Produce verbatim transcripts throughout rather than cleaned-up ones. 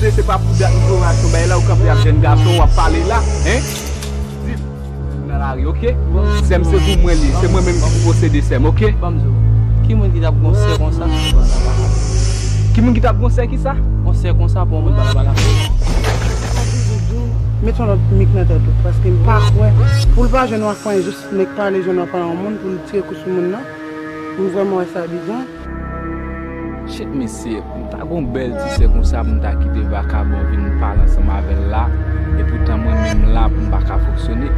Se pa pou dat m pran aksyon bagay la, ou kanpe ap jèn gason, w ap pale la, hein? Di m nan lari, oke? Sè m se pou mwen li, se mwen menm ki pou posede sè m, oke? Ban m di w, ki moun ki t ap gon sè konsa? Ki moun ki t ap gon sè ki sa? Gon sè konsa pou yon moun balabala. Met yon lòt mik nan tèt ou, paske m pa kwè pou l pa jwenn w ak anyen, jis nèk pale, jwenn w ap pale yon moun, pou l tire kou sou moun nan. M vrèman wè sa bizwen. Shit mesye, m ta gon bèl ti sè konsa pou m ta kite vakabon vin pale ansanm avè l la, epoutan mwen menm la pou m pa ka fonksyone.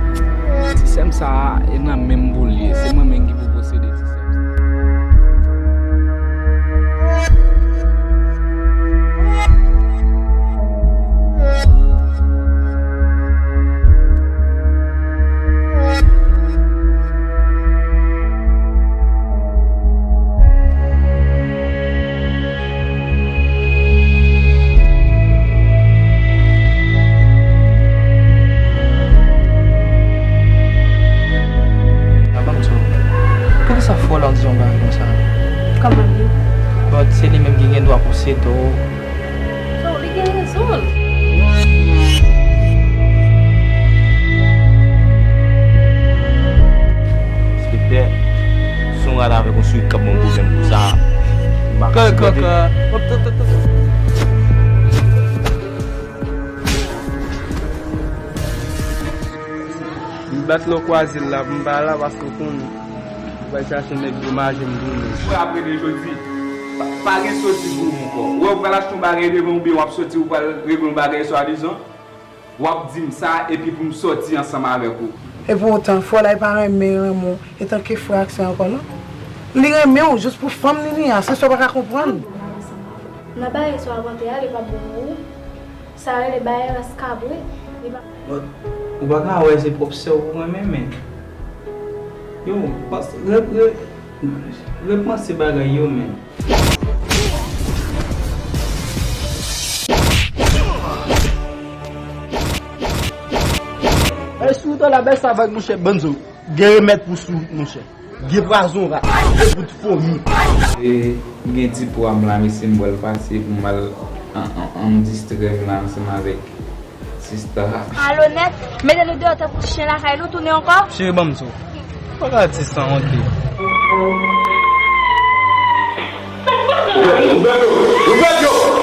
Ti sè m sa a, e nan men m pou l ye, se mwen menm ki pou posede ti sè m sa. Avann tou, poukisa fò la w di yon bagay konsa? Kòman li? Bon, se li menm ki gen dwa posede w. So, li gen rezon l. Enspektè, se yon rat avèk yon sourit k ap ban m pwoblèm konsa. M pa ka sipòte. M bat lè w kwaze l la, pou m pa la, paske w konnen. Ou pral chache nèg domaje m tounen. Frè ap rele jodi. Pa, pa gen soti pou ou ankò. Ou wè ou pral achte yon bagay devan oubyen w ap soti ou pral regle yon bagay swadizan. W ap di m sa epi pou m sòti ansanm avèk ou. Epoutan, frè w la, li pa renmen, renmen w etanke frè ak sè ankò, non. Li renmen w jis pou fanm li, li a. Se sa w pa ka konprann. Nan bagay sa w ap antre a, li p ap bon pou ou. Sa rele bagay ras kabrit. Li pa But, ou pa ka wè se pwòp sè w ou renmen, men. Yo, panse, re, re, repanse bagay yo, men. Ey, si w ta la bèl sa vag, monchè, banzo. Gen remèd pou sourit, monchè. Gen pwazon rat, gen bout fomi. E, gen ti pwa m la, mesye, m pral pase pou m al, an, an, an distrè m la ansanm avèk sista. Alonèt, mete nou deyò tankou ti chen lakay nou, tounen ankò. Cheri, ban m sa. Ou pa ka di sanwont li. Ou pèdi yo! Ou pèdi yo!